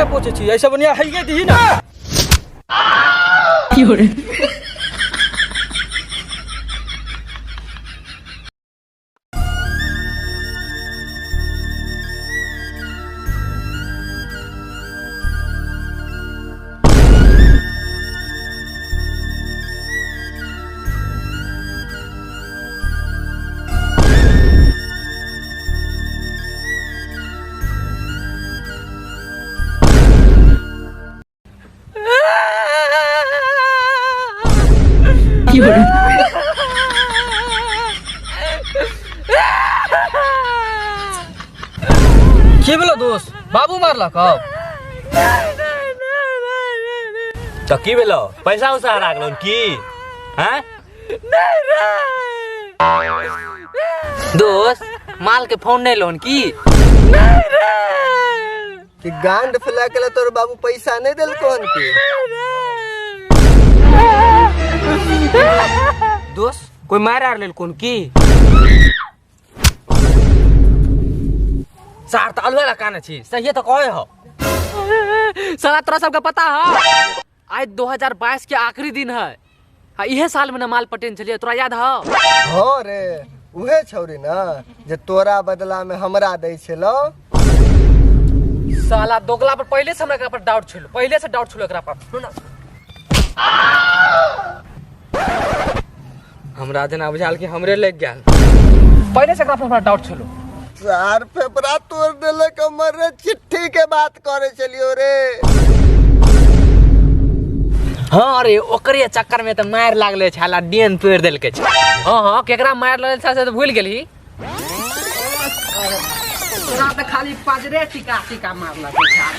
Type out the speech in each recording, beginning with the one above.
किया पोछे छी? ऐसे बढ़िया हइगे दीही ना। की भेलो दोस्त? बाबू मारलक हौ? तऽ की भेलो, पैसा उसा हरा गेलौ की? हैं दोस्त, माल के फोन नहीं लोन की? कि गांड फैला के तोर बाबू पैसा नहीं देलको हन की? दोस्त, कोई मार आर लेल कोन की? सार तऽ अलुआ काने छी, सहिए तऽ कहे हो। साला तोरा सबके पता है आज 2022 के आखिरी दिन है। हाँ, इहे साल में ना माल पटेन छलिए, तोरा याद है? हाँ रे, उहे छौरी ना जे तोरा बदला में हमरा दै छलो। साला दोगला पर पहले से हमरा एकरा पर डाउट छलो, पहले से डाउट छलो एकरा पर। सुन ना। हमरा जेना बुझायल कि हमरे लग गेल। पहले से एकरा पर हमरा डाउट छलो। सार फेफड़ा तोड़ देलक हमर रे, चिट्ठी के बात करे छलियो रे। हाँ रे, ओकरे चक्कर में तऽ मारि लागले छला, डेन तोड़ि देलकै छै। हाँ हाँ, केकरा मार लगल छल से तऽ भूल गेलही। तोरा तऽ खाली पजरे टिका टिका मारलक छै।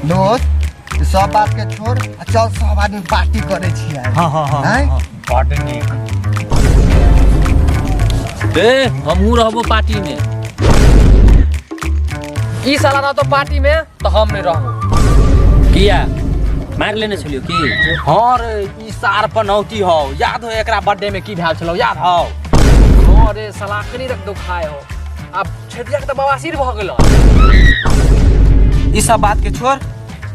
दोस्त, ई सब बात के छोड़ आ चल सब आदमी पार्टी करे छियै। हाँ हाँ हाँ। आँय? बड नीक। ए हमहूँ रहबो पार्टी में। ई साला रहतो पार्टी में तो हम नहीं रहबो। किया मार लेने छलियो की? हाँ रे, ई सार पनौती हौ, याद हो एकरा बर्थडे में की भेल छलौ, याद हौ? हाँ रे, साला अखनी तक दुखाए हो। अब छेदिया के तऽ बवासीर भऽ गेलो। ई सब बात के छोड़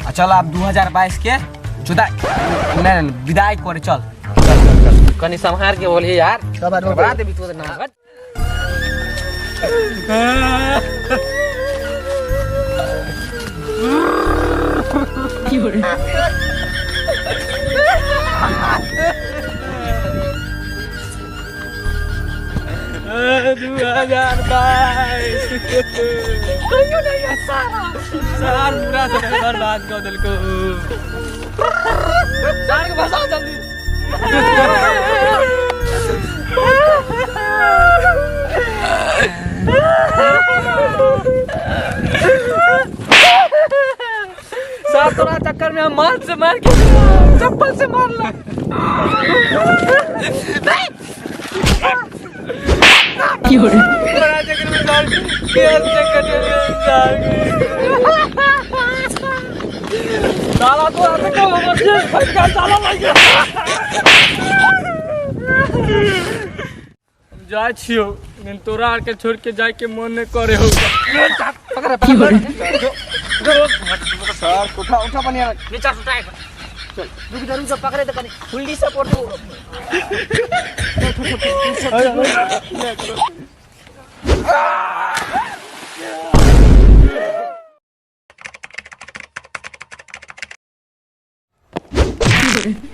आ चल आब 2022 के जुदा नहीं नहीं विदाई करे चल। चल चल चल। कनी संहार के बोलही यार। सब आदमी घबरा देबी तू तऽ ना। सार पूरा समय बर्बाद कर देलको। सार के भसाओ जल्दी। सार तोरा चक्कर में हम माल से मार के चप्पल से मारला। तोरा चक्कर में सार केस से कटे सार। साला तोरा चक्कर में हमर जेब फट गेल साला लग गेल। जाइ छियौ, लेकिन तोरा आरके छोड़ के जाय के मन नहीं करे हो। पकड़ पकड़। सर उठा उठा बनिया। नीचा से उठा। चल रुक जा रुक जा, पकड़े तो कनी फुल्ली सपोर्ट दो।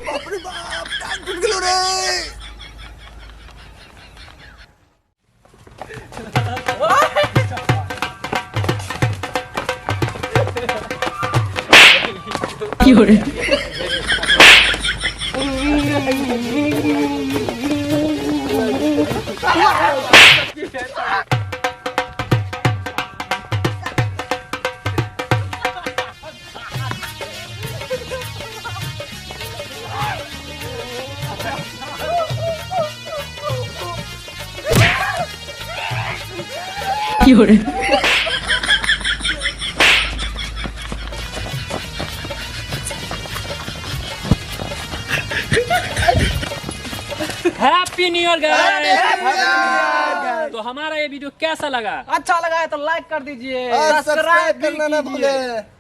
बाप रे बाप, टांग टूट गेलो रे। Happy new year guys. तो हमारा ये वीडियो कैसा लगा? अच्छा लगा है तो लाइक कर दीजिए, और सब्सक्राइब भी करना ना कीजिए। भूले।